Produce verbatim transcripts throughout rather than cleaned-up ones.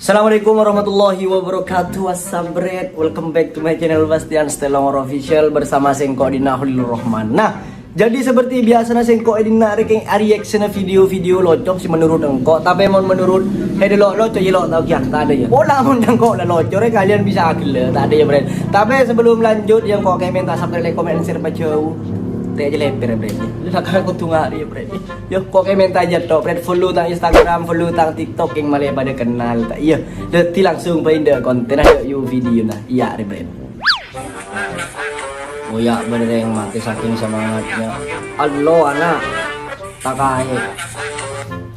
Assalamualaikum warahmatullahi wabarakatuh. What's up, Bret? Welcome back to my channel, Bastian Stellongor Official, bersama sengko' Dina Khalilur Rahman. Nah, jadi seperti biasana sengko' Dina rè kèng a-reaction video-video loco' sih menurut engko'. Tapi mon menurut, eh, dulu loco' ya lo tau kian, tak ada ya. Pola mon engko' la loco' rè kalian bisa agel, tak ada ya, Bret. Tapi sebelum lanjut, ya engko' kèng menta subscribe, like, comment, and share pajhâuh. Tè' jeleper, Bret. Lu sakar kudu ngari, Bret. Yo, kok kayak minta aja tok, Bret, follow tang Instagram, follow tang TikTok yang malah pada kenal, tak iya. Jadi langsung pindah konten aja yuk video nah. Iya, Bret. Oh ya, bener yang mati saking semangatnya. Allah, anak. Tak kae.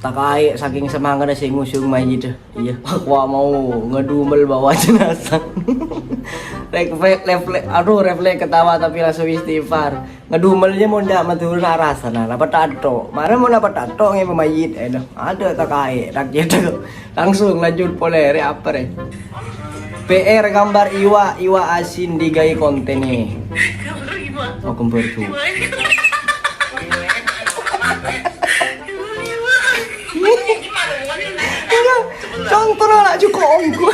Tak kae saking semangatnya sing ngusung maji deh. Iya, aku mau ngedumel bawa jenazah. Refleks, refleks, aduh, refleks ketawa tapi langsung istighfar. Ngedumelnya mon ca'na Madhurâ arasana, napa tato? Mara mon napa tato nge pemayyit, eh, noh. Ada tak kae, tak gitu. Langsung lanjut polè, rè apa, rè? P R gambar iwa', iwa' asin digawe konten, eh. Oh, kembar tuh. Contoh lah, cukup ongko.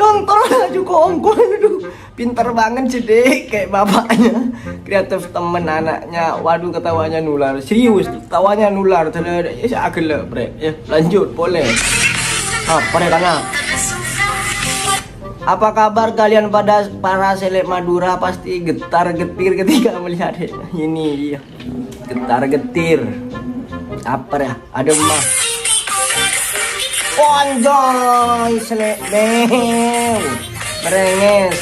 Contoh lah, cukup ongko. Aduh, pinter banget sih, Dek. Kayak bapaknya. Kreatif temen anaknya. Waduh, ketawanya nular. Serius, ketawanya nular. Terus, ya, saya gelek, Bret. Ya, lanjut, boleh. Apa, Rek, anak? Apa kabar kalian pada para seleb Madura? Pasti getar-getir ketika melihat ini. Iya. Getar-getir. Apa ya? Ada emas. Oh, anjay, selek, deh. Merenges.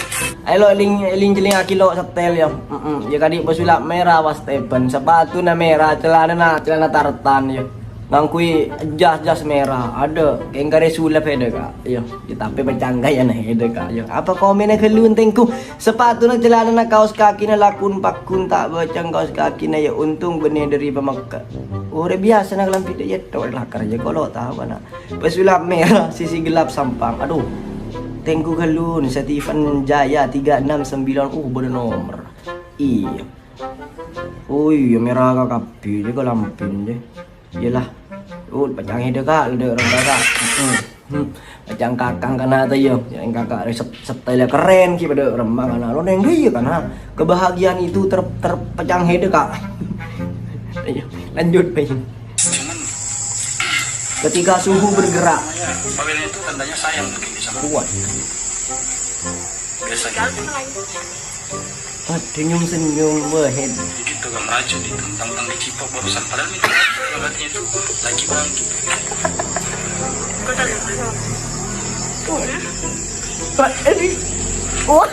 Ayo, lo, eling, eling, celing aki lo setel, ya. Mm-mm. Ya, kadi pesulap merah, was teban. Sepatuna merah, celana, celana tartan, ya. Nganggui jas-jas merah. Ada, kengkare sulap, ada, Kak. Ya, ya, tapi pecanggai, aneh, ada, Kak. Ya, apa komennya gelun, tengku? Sepatuna, celanana, kaos kakina, lakun pakun, ta' bâcang kaos kakina, ya untung bânnè dâri pamekka. Orè biyasana kalambi dâ' iyâ tok lakar jâ kolo tao kana. Pesulap merah, sisi gelap Sampang. Aduh. Tengku Galun, Stephen Jaya tiga enam sembilan. Uh, bâdâ nomor. Iya. Oh iya, merah kakabbhi, jâ kalambina, jâ. Iyalah. Oh, pacang hidâ, Kak, lè dâ' rembâ, Kak. Heeh. Hmm. Pacang kakang kana ta' iyâ. Yang kakak set-, setelnya keren ki padâ rembâ kana. Lo neng iyâ kana. Kebahagiaan itu ter-, ter-, pacang hidâ, Kak. Ayo, lanjut, Pak. Ketika suhu bergerak. Namanya, bawelnya itu tandanya sayang mungkin bisa. Kuat. Biasa gitu. Aduh, senyum-senyum, wah, head. Gitu kan, merajuk itu, tentang-tentang di Cipok barusan. Padahal itu dalam hatinya itu lagi bangkit. Pak, ini. Wah.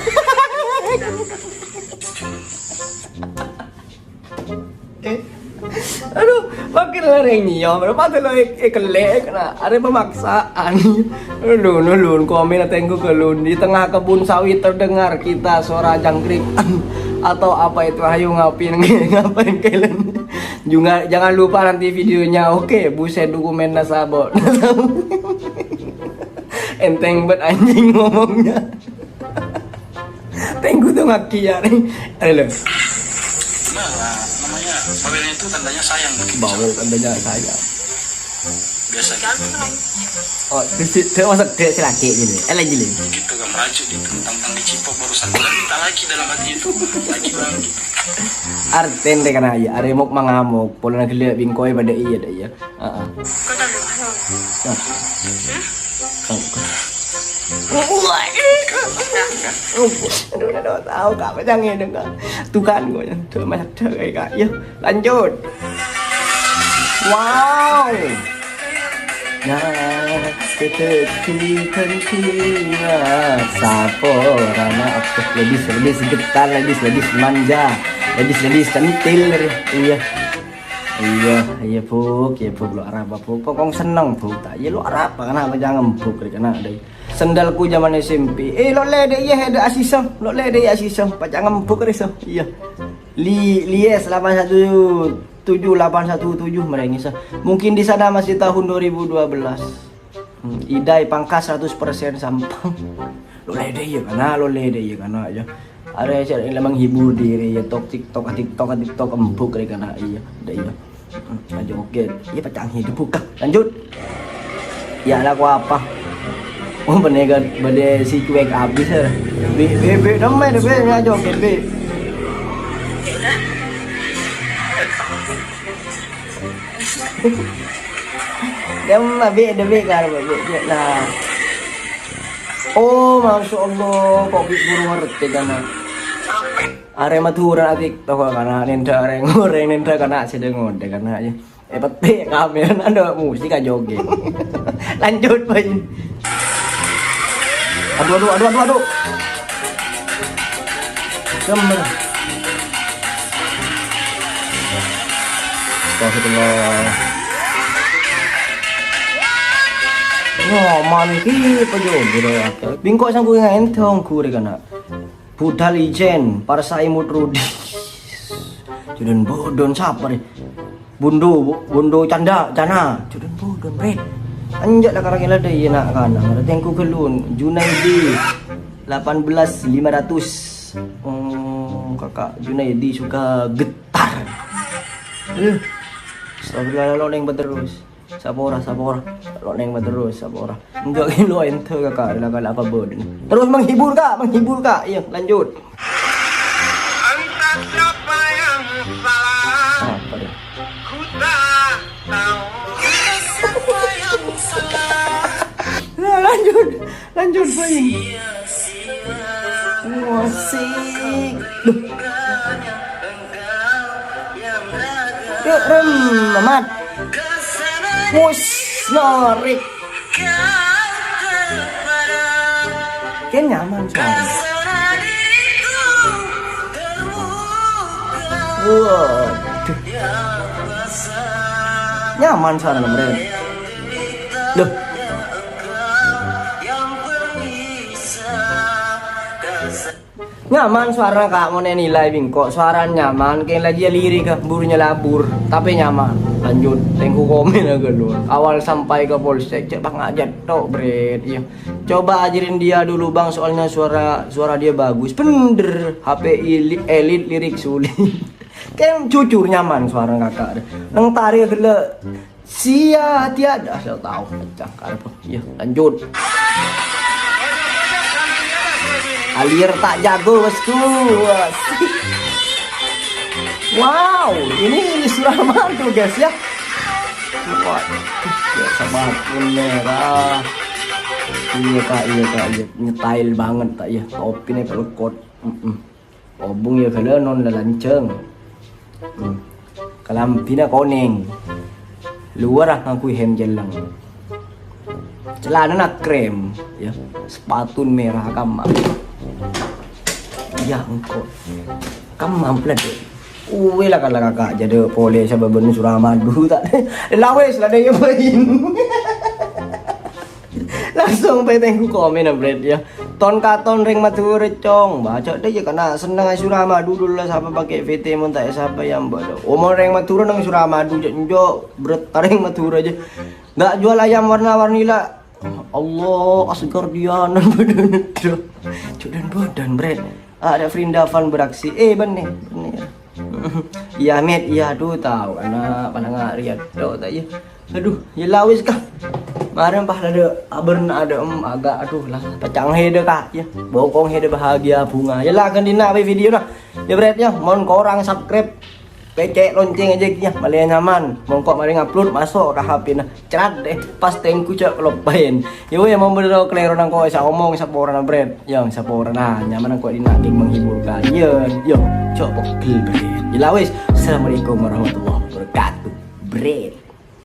Eh, aduh, makin lareng nyiyom, padahal lo ek-, ekellek, kena ada pemaksaan. Aduh, nulun, komen tengku ke lun. Di tengah kebun sawit terdengar kita suara jangkrik. Atau apa itu, ayo ngapain, ngapain kalian? Juga, jangan lupa nanti videonya, oke, buset dokumennya sabot. Enteng bet anjing ngomongnya. Tengku tuh ngaki ya, nih. Ayo, lo. Nah, namanya bawel itu tandanya sayang. Bawel tandanya sayang. Biasa gitu. Oh, terus si-, dia masa dia si laki gini. Eh, lagi gini. Gitu kan, merajuk di tentang di Cipok barusan. Kita lagi dalam hati itu. Lagi bangkit. Arten deh kana ya, aremok mangamok, pola geliat bingkoi pada iya deh ya. Heeh. Kau tahu, tahu. Nah. Hmm? Tahu. Aduh, udah tahu, Kak, apa jangan dong, Kak. Tuh kan, gue yang tuh, Mas, ada kayak, Kak. Ya, lanjut. Wow. Nah, kita, kita, kita, saporana, apa, lebih, lebih segetar, lebih, lebih manja, lebih, lebih centil, iya. Iya, iya, Buk, iya, Buk, lo arapa, Buk? Pokong seneng, Buk, ta'? Iya, lo arapa, kenapa jangan, Buk, rè, kena, deh. Sendalku zaman S M P. Eh, lo lede, iya, ada asisem. Lo lede, iya, asisem. Pacang ngembuk, rè, so. Iya. Li-, Lies delapan satu tujuh, delapan satu tujuh, merengis, so. Mungkin di sana masih tahun dua ribu dua belas. Hmm, Idai pangkas seratus persen Sampang. Lo lede, iya, kana, lo lede, iya, kana, ya. Ada yang menghibur diri, ya, tok TikTok, TikTok, TikTok, empuk, rè, kana, iya, ada, iya. Hmm, lanjut, oke. Iya, pacang hidup, buka. Lanjut. Ya, lako apa? Oh, bânnè kan, bâdâ si cuek abis, ya. Bi, bi, bi, demme, bi, nya joget, bi. Demme, bi, demme, kan, bi, bi, bi. Nah. Oh, Masya Allah, kok bi' guru ngerti, kan, nah. Arè Madhurâ atik, toko, kan, nah, nèndhâ rèng-orèng, nèndhâ, kan, nah, sè dengngor, kan, nah, ya. Eh, peti kamera, ada musik aja, oke. Lanjut, Pak. Aduh, aduh, aduh, aduh, aduh. Gambar. Astagfirullah. Nyaman ki, apa joget ya? Bingkok sanggup ngentong gure kana. Budal Ijen, Parsa Imut Rudi. Judun bodon sapa, rè? Bundo, Bu-, Bundo Canda, Cana. Judun bodon, Bret. Anjak la karang ela dai, nak kana. Ada Tengku Gelun, Junaidi, delapan belas lima ratus. Oh, Kakak Junaidi suka getar. Eh, astagfirullah, lo neng terus. Sapora, sapora. Lo neng terus, sapora. Enggak, lo ente, Kakak. Kakak, apa bodon? Terus menghibur, Kak. Menghibur, Kak. Iya, lanjut. Entah siapa yang salah, apa dia? Ku tak tahu. Entah siapa yang salah. Nah, lanjut. Lanjut, Boy. Musik. Duh. Yuk, rem, Mat. Wus, narik. Kan nyaman suara. Waduh. Nyaman suara, Bro. Duh. Nyaman suarana, Kak, mon nilai bingkok. Suarana nyaman, keng lagi lirik, burunya labur, tapi nyaman. Lanjut, tengku komen aja lu. Awal sampai ke polsek, cek pas ngajak tok, Bret. Iya. Coba ajarin dia dulu, Bang, soalnya suara, suara dia bagus. Bener, H P ili-, elit, lirik sulit. Kan jujur nyaman suara Kakak. Nang tari gele sia tiada, saya tahu. Cakar, iya, lanjut. Alir tak jago, bosku. Wow, ini, ini Suramadu, guys, ya. Waduh, ya, sama pun merah. Iya, Kak, iya, Kak, iya. Nyetail banget, tak, ya. Topinya pelekot. Mm-mm. Obung ya gala non lalanceng. Hmm. Kalambhina konèng. Luar ah ngangguy hem jelleng. Celanana krem, ya. Sepatun merah kamma. Ya engko. Kamma pledhe. Uwe la kala kakak jadâ polè sabâbân Suramadu ta'. La wes la dâ' iyâ bâi. Langsung pètèngku komen, Bret, ya. Ton-katon rèng Madhurâ, Cong. Baca deh, ya, kana senneng Suramadu dulu lah, sapa pakai V T mon ta' sapa ya, Mbak. Omor rèng Madhurâ nang Suramadu, Cok, Bret, ka rèng Madhurâ aja. Ndak jual ayam warna-warni lah. Allah, asgar dia nan badan itu. Cok, dan badan, Bret. Ada Vrindavan beraksi. Eh, benne, benne. Iya, Met, iya, aduh, tahu, anak, panang ari, aduh, tak, iya. Aduh, ya la wis, Kak. Marèn pas ada abârna ada, em, agak, aduh, lah, pecang hede, Kak, ya. Bokong hede bahagia bunga. Ya la, kan dina apa video nah. Ya, Bret, ya, mon korang subscribe, pecè' lonceng aja, ya, malè nyaman. Mongko mari ngupload, masuk ke H P nah. Cerat deh, pas tengku cak kelopain. Ya, weh, mon bener kalèro nang ko, sa omong, saporana, Bret. Ya, saporana, nyaman kok dina, menghibur kalian. Yo, cok pegel, Bret. Ya la wis, assalamualaikum warahmatullahi wabarakatuh, Bret.